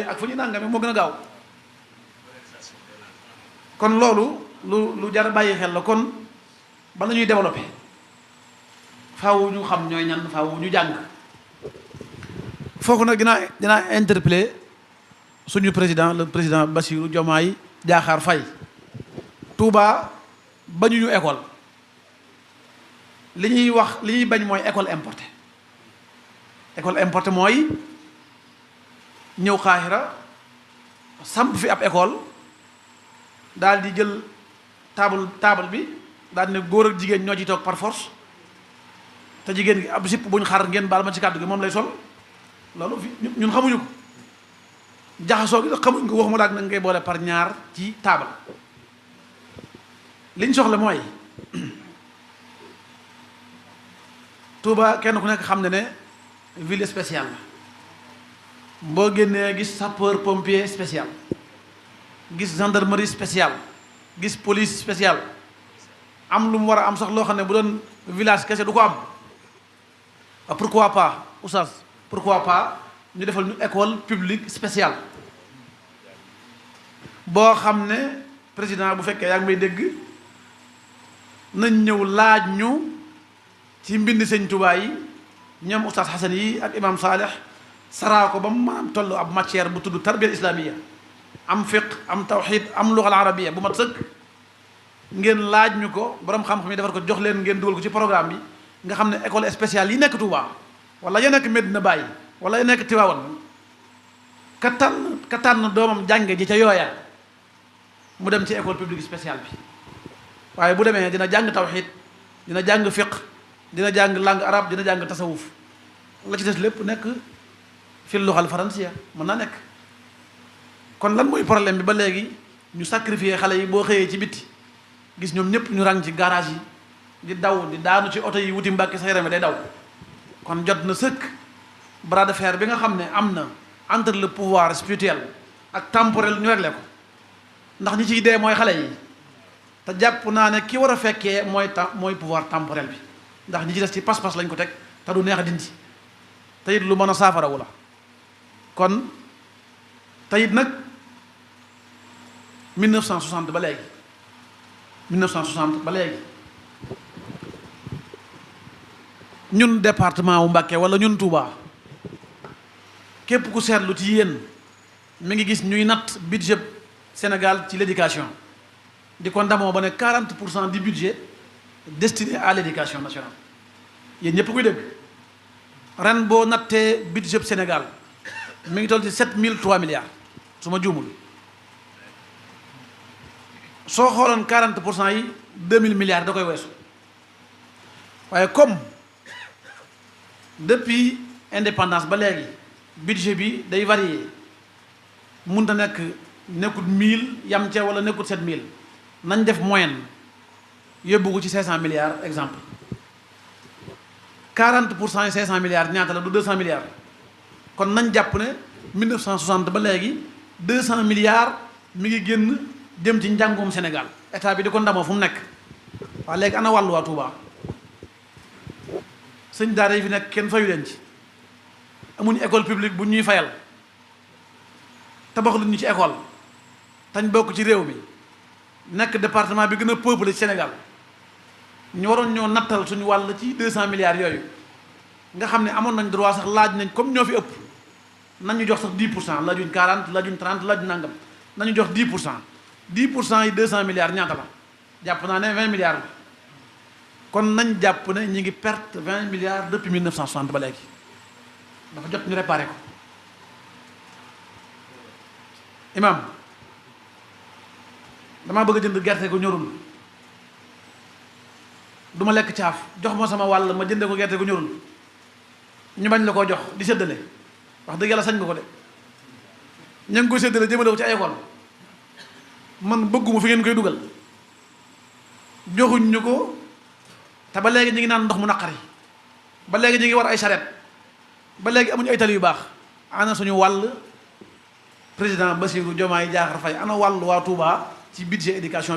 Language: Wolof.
ak fu ñu nangame moo gën a gaaw kon loolu lu jar a bàyyi xel la. kon bala ñuy développé faaw ñu xam ñooy ñan, faaw ñu jàng. foofu nag dinaa interpeller suñu président le président Bassirou Diomaye Diakhar Faye. Touba bañu ñu école li ñuy wax li ñuy bañ mooy école importée. école importée mooy ñëw Xaahira samp fi ab école daal di jël table bi daal ne góor ak jigéen ñoo ci toog par force te jigéen gi ab sipp buñ xar ngeen baal ma ci kàddu gi moom lay sol. loolu fi ñun xamuñu ko jaxasoo gi xamuñ ko, waxuma daal nag ngay boole par ñaar ci table. liñ soxla mooy Touba kenn ku nekk xam ne ville spéciale la. boo génnee gis sapeur pompier spécial, gis gendarmerie spéciale, gis police spéciale. am lu mu war a am sax loo xam ne bu doon village kese du ko am. pourquoi pas oustaz, pourquoi pas ñu defal ñu école publique spéciale boo xam ne président bu fekkee yaa ngi may dégg nañ ñëw laaj ñu ci mbind sëñ Tuubaa yi ñoom oustaz Xasan yi ak imam Saalih saraa ko ba mu maanaam toll ab matière bu tudd tarbiya islamiya, am fiqh, am tawxid, am lugal arabiya bu mat sëkk. ngeen laaj ñu ko borom xam-xam yi defar ko jox leen ngeen dugal ko ci programme bi nga xam ne école spéciale yi nekk Touba wala ya nekk Medina Baye wala ya nekk Tivaouane ka tànn doomam jànge ji ca yooya mu dem ci école publique spéciale bi. waaye bu demee dina jàng tawxid, dina jàng fiqh, dina jàng langue arabe, dina jàng tasawuf. la ci des lépp nekk fil luxal faransiya mën naa nekk. kon lan mooy problème bi ba léegi ñu sacrifier xale yi boo xëyee ci bitti gis ñoom ñëpp ñu rang ci garage yi di daw di daanu ci oto yi wuti Mbàkke sa yaram day daw. kon jot na sëkk bras de fer bi nga xam ne am na entre le pouvoir spirituel ak temporel ñu réglé ko ndax ñi ciy dee mooy xale yi te jàpp naa ne ki war a fekkee mooy pouvoir temporel bi ndax ñi ci des ci pas-pas lañ ko teg te du neex a dindi te it lu mën a saafarawu la. kon te it nag 1960 ba léegi 1960 ba léegi ñun département wu Mbacké wala ñun Touba képp ku seetlu ci yéen mi ngi gis ñuy natt budget Sénégal ci l'éducation di ko ndamoo ba ne 40% du budget destiné à l'éducation nationale. yéen ñëpp kuy dégg ren boo nattee budget Sénégal mi ngi toll ci 7003 milliards su ma juumul. soo xooloon 40% yi 2000 milliards da koy weesu. waaye comme depuis indépendance ba léegi budget bi day varier mun na nekkut 1000 yam ca wala nekkut 7000 nañ def moyenne yóbbu ko ci 500 milliards exemple 40% yi 500 milliards ñaata la du 200 milliards. kon nañ jàpp ne 1960 ba léegi 200 milliards mi ngi génn jëm ci njàngum Sénégal état bi di ko ndamoo fu mu nekk. waaye léegi ana wàllu waa Touba sëñ daara yi fi nekk kenn fayu leen ci amuñu école publique bu ñuy fayal tabax lu ñu ci école tañ bokk ci réew mi nekk département bi gën a peuplé ci Sénégal ñu waroon ñoo nattal suñu wàll ci 200 milliards yooyu nga xam ne amoon nañ droit sax laaj nañ comme ñoo fi ëpp nañu jox sax 10% laajuñ 40 laajuñ 30 laajuñ nangam nañu jox 10% 10% yi 200 milliards ñaata la jàpp naa ne 20 milliards la. kon nañ jàpp ne ñi ngi perte 20 milliards depuis 1960 ba léegi dafa jot ñu réparé ko. imam damaa bëgg a jënd gerte gu ñorul du ma lekk caaf jox ma sama wàll ma jënde ko gerte gu ñorul ñu bañ la koo jox di séddale wax dëgg yàlla sañ nga ko de ña ngi koy séddale jëmale ko ci ay école man bëgguma fi ngeen koy dugal joxuñ ñu ko. te ba léegi ñu ngi naan ndox mu naqari ba léegi ñu ngi war ay charrette ba léegi amuñu ay tali yu baax. ana suñu wàll président Bassirou Diomaye Diakhar Faye ana wàll waa Touba ci budget éducation